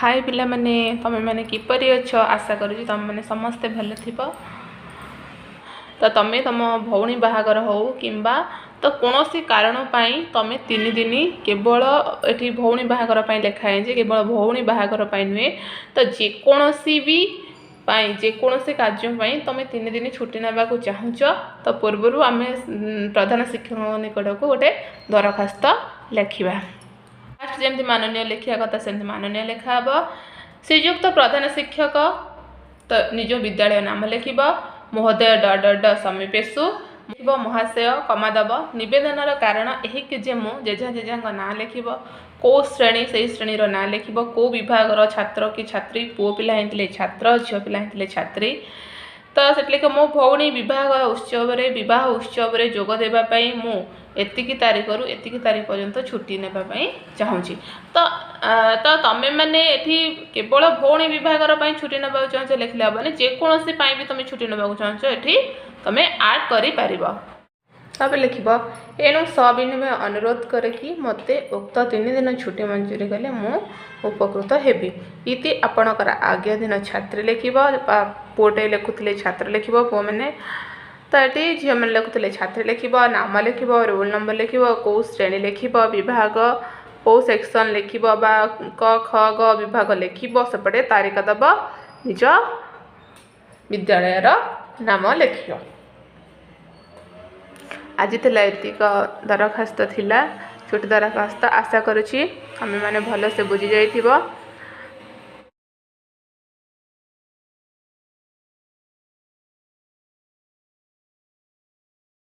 ହାଏ ପିଲାମାନେ, ତୁମେମାନେ କିପରି ଅଛ? ଆଶା କରୁଛି ତୁମେମାନେ ସମସ୍ତେ ଭଲ ଥିବ। ତ ତୁମେ ତୁମ ଭଉଣୀ ବାହାଘର ହେଉ କିମ୍ବା ତ କୌଣସି କାରଣ ପାଇଁ ତୁମେ 3 ଦିନ, କେବଳ ଏଠି ଭଉଣୀ ବାହାଘର ପାଇଁ ଲେଖା ହେଇଛି, କେବଳ ଭଉଣୀ ବାହାଘର ପାଇଁ ନୁହେଁ, ତ ଯେକୌଣସି ବି ପାଇଁ, ଯେକୌଣସି କାର୍ଯ୍ୟ ପାଇଁ ତୁମେ 3 ଦିନ ଛୁଟି ନେବାକୁ ଚାହୁଁଛ, ତ ପୂର୍ବରୁ ଆମେ ପ୍ରଧାନ ଶିକ୍ଷକଙ୍କ ନିକଟକୁ ଗୋଟେ ଦରଖାସ୍ତ ଲେଖିବା। ଫାଷ୍ଟ ଯେମିତି ମାନନୀୟ ଲେଖିବା କଥା, ସେମିତି ମାନନୀୟ ଲେଖା ହେବ। ଶ୍ରୀଯୁକ୍ତ ପ୍ରଧାନ ଶିକ୍ଷକ, ତ ନିଜ ବିଦ୍ୟାଳୟ ନାମ ଲେଖିବ, ମହୋଦୟ ଡ ଡ ଡ ସମୀପେଷୁ ଲେଖିବ, ମହାଶୟ କମା ଦେବ। ନିବେଦନର କାରଣ ଏହିକି ଯେ ମୁଁ ଯେଝା ଯେଝାଙ୍କ ନାଁ ଲେଖିବ, କେଉଁ ଶ୍ରେଣୀ ସେଇ ଶ୍ରେଣୀର ନାଁ ଲେଖିବ, କେଉଁ ବିଭାଗର ଛାତ୍ର କି ଛାତ୍ରୀ, ପୁଅ ପିଲା ହେଇଥିଲେ ଛାତ୍ର, ଝିଅ ପିଲା ହେଇଥିଲେ ଛାତ୍ରୀ। ତ ସେଠି ଲେଖିବ, ମୋ ଭଉଣୀ ବିବାହ ଉତ୍ସବରେ ଯୋଗ ଦେବା ପାଇଁ ମୁଁ ଏତିକି ତାରିଖରୁ ଏତିକି ତାରିଖ ପର୍ଯ୍ୟନ୍ତ ଛୁଟି ନେବା ପାଇଁ ଚାହୁଁଛି। ତ ତମେମାନେ ଏଠି କେବଳ ଭଉଣୀ ବିବାହଘର ପାଇଁ ଛୁଟି ନେବାକୁ ଚାହୁଁଛ ଲେଖିଲେ ହେବନି। ଯେକୌଣସି ପାଇଁ ବି ତୁମେ ଛୁଟି ନେବାକୁ ଚାହୁଁଛ, ଏଠି ତୁମେ ଆଡ଼୍ କରିପାରିବ। ତାପରେ ଲେଖିବ, ଏଣୁ ସବିନୟ ଅନୁରୋଧ କରେ କି ମୋତେ ଉକ୍ତ 3 ଦିନ ଛୁଟି ମଞ୍ଜୁରୀ କଲେ ମୁଁ ଉପକୃତ ହେବି। ଇତି ଆପଣଙ୍କର ଆଜ୍ଞାଧୀନ ଛାତ୍ରୀ ଲେଖିବ ବା ପୁଅଟେ ଲେଖୁଥିଲେ ଛାତ୍ର ଲେଖିବ ପୁଅମାନେ। ତ ଏଠି ଝିଅମାନେ ଲେଖୁଥିଲେ ଛାତ୍ରୀ ଲେଖିବ, ନାମ ଲେଖିବ, ରୋଲ୍ ନମ୍ବର ଲେଖିବ, କେଉଁ ଶ୍ରେଣୀ ଲେଖିବ, ବିଭାଗ କେଉଁ ସେକ୍ସନ୍ ଲେଖିବ ବା କ ଖ ଗ ବିଭାଗ ଲେଖିବ, ସେପଟେ ତାରିଖ ଦେବ, ନିଜ ବିଦ୍ୟାଳୟର ନାମ ଲେଖିବ। ଆଜି ଥିଲା ଏତିକ ଦରଖାସ୍ତ ଥିଲା, ଛୁଟି ଦରଖାସ୍ତ। ଆଶା କରୁଛି ତୁମେମାନେ ଭଲସେ ବୁଝି ଯାଇଥିବ।